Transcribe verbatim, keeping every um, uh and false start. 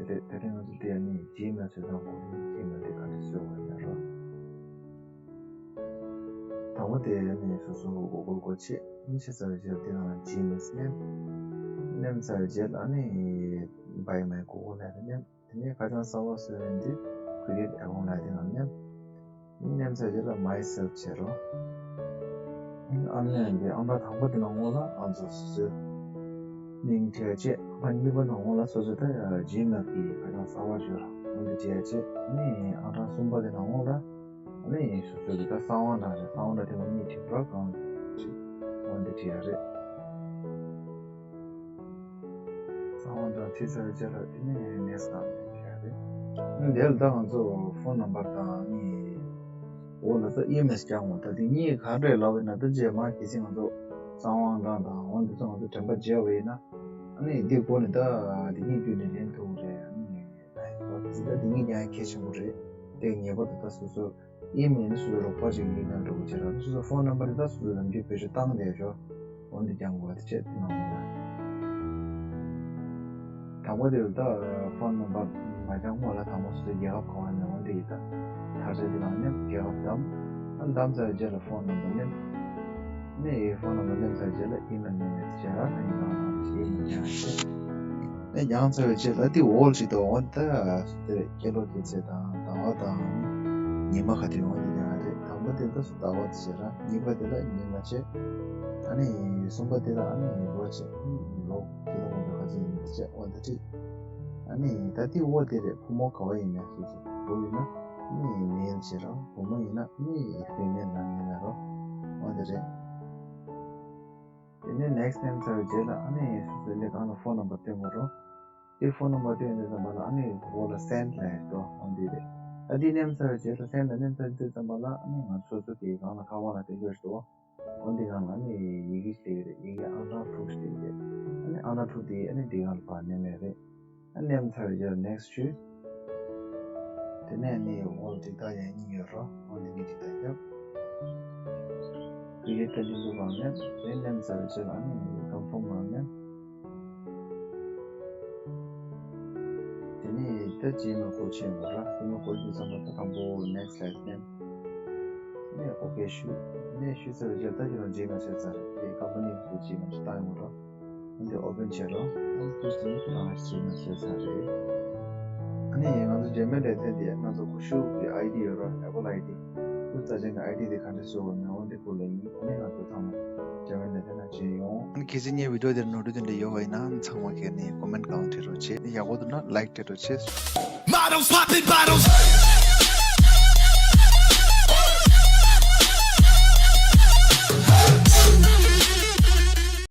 དེ་དེ་རིང་ང་ཚོ་དེ་ནི་Gmail་བཟོ་སྟངས་སྐོར་ནས་Gmail་དེ་ག་འདྲ་བཟོས་པ་ཡིན་རོ། དང་པོ་དེ་ནི་སོ་སོ་Google་སྒོ་ཕྱེ། གཉིས་ཆ་ཚར་བའི་རྗེས་དེ་ནང་Gmail་མནན། མནན་ཚར་བའི་རྗེས་ལ་ནི་Buy My Google་ལ་མནན། དེ་ནས་ཁ་བྱང་གསར་པ་བཟོས་ཡོད་དུས་Create Account་ལ་དེ་ནང་མནན། མནན་ཚར་རྗེས་ལ་My Self་བྱེད་རོགས། ཨ་ནི་འདི་ཨང་གྲངས་དང་པོ་དེ་ནང་ངོ་ལ་ང་ཚོ་སོ་སོའི་མིང་བྲིས་བྱས། ཨང་གཉིས་པ་ནང་ངོ་ལ་སོ་སོ་ད་Gmail་གི་ཁ་བྱང་གསར་པ་བཟོས་རོགས། འོ་འདི་བྲིས་བྱས། ཨ་ནི་ཨང་གྲངས་གསུམ་པ་དེ་ནང་ངོ་ལ་ཨ་ནི་སོ་སོ་གི་ད་གསང་བ་གྲངས་རེད། གསང་བ་གྲངས་དེ་མ་གཉིས་བྲིས་རོགས་གང་བྲིས། འོ་འདི་བྲིས་ཡ་རེད། གསང་བ་གྲངས་བྲིས་ཚར་བའི་རྗེས་ལ་དེ་ནས་Next་དང་བྱས་རེད། ཨ་ནི་དེ་ལ་ད་ང་ཚོ་Phone Number་དང་ནི་འོག་ལ་ད་Email་རྒྱག་འོང་། ད་དེ་གཉིས་ག་རེ་ལབ་ཡིན་ན། ད་རྗེས་མ་གལ་སྲིད་ང་ཚོ་གསང་བ་གྲངས་དང་འོ་འདི་ཚོ་ང་ཚོ་དྲན་པ་བརྗེད་པ་ཡིན་ན་ཨ་ནི་འདི་སྒོ་ནས་ད་དེ་གཉིས་བརྒྱུད་ནས་ལེན་ཐུབ་རེད། ཨ་ནི་ད་དེ་གཉིས་ཀྱང་གལ་ཆེན་པོ་རེད། དེ་ངེས་པར་དུ་ད་སོ་སོ་Email་ནི་སོ་སོའི་རོགས་པ་ཅིག་ཡིན་ན་འགྲོ་གི་བྱས་ར། སོ་སོ་Phone Number་དེ་ད་སོ་སོ་ནམ་རྒྱུན་བེད་སྤྱོད་བཏང་བསྡད་ཤོག་འོ་འདི་རྒྱག་དགོས་པ་དེ་བྱས་དེ་ནང་ལ། དང་པོ་དེ་ད་Phone Number་མ་རྒྱག་སྔོན་ལ་དང་པོ་སོ་སོའི་རྒྱལ་ཁབ་ག་པར་ཡིན་ན་འོ་འདི་ཡིན། ད་དར་ཆ་དེ་ནང་མནན། རྒྱལ་ཁབ་བདམས། ཨ་བདམས་ཚར་བའི་རྗེས་ལ་Phone Number་མནན། ནས་Phone Number་མནན་ཚར་རྗེས་ལ་Email་མནན་ནས་བྱས་ར། ད་ཡིན་ནའང་ནང་བཞིན་Email་རྒྱག་ཤེས། ནས་རྒྱག་ཚར་བའི་རྗེས་ལ་དེ་འོག་ལ་ཅིག་འདུག་འོ་ད་དེ་སྐྱེས་ལོ་སྐྱེས་ཚེས་དང་ཟླ་བ་དང་ཉི་མ་ག་དུས་འོ་འདི་རྒྱག་རེད། དང་པོ་དེ་ད་སུ་ཟླ་བ་དེ་བྱས་ར། གཉིས་པ་དེ་ལ་ཉི་མ་བྱས། ཨ་ནི་གསུམ་པ་དེ་ལ་ཨ་ནི་ལོ་བྱས། ལོ་དེ་ལ་འོ་འདི་ག་ཚོད་ཡིན་མིན་བྱས་འོ་ད་བྲིས། ཨ་ནི་ད་དེ་འོ་དེ་རེད། ཕོ་མོ་ག་བ་ཡིན་མིན་སོ་སོ། བུ་ཡིན་ན་ཨ་ནི་Male་བྱས་ར། བུ་མོ་ཡིན་ན་ཨ་ནི་Female་ལ་མནན་ན་རོ། འོ་དེ་རེད། དེ་ནས་Next་མནན་ཚར་བའི་རྗེས་ལ་ཨ་ནི་སོ་སོའི་ལས་ཁང་ལ་Phone Number་སྟོན་དགོས་རོ། དེ་Phone Number་སྟོན་དུས་ཙམ་པ་ལ་ཨ་ནི་འོག་ལ་Send་ལབ་ཡ་འདུག་འོ་འདི་རེད། ད་འདི་མནན་ཚར་བའི་རྗེས་ལ་Send་ལ་མནན་ཚར་དུས་ཙམ་པ་ལ་ཨ་ནི་ང་ཚོ་སོ་སོ་གི་སྒང་ལ་ཁ་པར་ལ་སྟོན་རྒྱུ་ཞིག་འདུག་འོ་འདི་སྒང་ལ་ཨ་ནི་ཡི་གེ་ཞིག་རེད། ཡི་གེ་ཨང་གྲངས་དྲུག་ཞིག་རེད། ཨ་ནི་ཨང་གྲངས་དྲུག་དེ་ཨ་ནི་འདི་སྒང་ལ་ཕར་མནན་ཡ་རེད། ཨ་མནན་ཚར་བའི་རྗེས་ལ་Next་ཞུས། དེ་ནས་ནི་འོག་ལ་འགྲིག་རྟགས་ཡང་གཉིས་ཡོད་རོ། འོ་ནི་ནི་འགྲིག་རྟགས་རྒྱབ། Create་ད་འདི་ཚོ་སྒང་མནན། དེ་མནན་ཚར་བའི་རྗེས་ལ་ཨ་ནི་Confirm་སྒང་མནན། དེ་ནས་ད་Gmail་སྒོ་ཕྱེ་དགོས་ར། Gmail་སྒོ་ཕྱེ་ཙམ་པ་ད་དང་པོ་Next་ལ་མནན། དེ་ནས་OK་ཞུ། དེ་ནས་ཞུས་ཚར་བའི་རྗེས་ལ་ད་ཁྱེད་རང་Gmail་བཟོས་ཚར་རེད། དེ་company་གི་Gmail་ཅིག་བཏང་ཡོང་རོགས། འདི་Open་བྱེད་རོགས། ཨ་ནི་ཁྱེད་རང་Gmail་བཟོས་ཚར་རེད། ཨ་ནི་ང་ཚོ་Gmail་ལས་དོན་དེ་ང་ཚོ་ཀུ་ཤུ་གི་ID་ཡོད་ར། Apple ID། ཁོའི་རྩ་ཆེན་གྱི་ID་དེ་ག་འདྲ་བཟོས་དགོས་མིན་འོ་འདི་སྐོར་ལ་ཡིན། ཨ་ནི་ང་ཚོ་ཚང་མ་Gmail་ལས་དོན་ལ་བྱེད་ཡོང་། ཨ་ནི་གལ་སྲིད་ངའི་video་འདིར་ནོར་འཁྲུལ་དེ་འདྲ་ཡོད་པ་ཡིན་ན་ཚང་མ་གིས་ནི་comment་སྒང་བྲིས་རོགས་བྱེད། ཡག་པོ་འདུག་ན་like་སྤྲད་རོགས་བྱེད། Models popping bottles.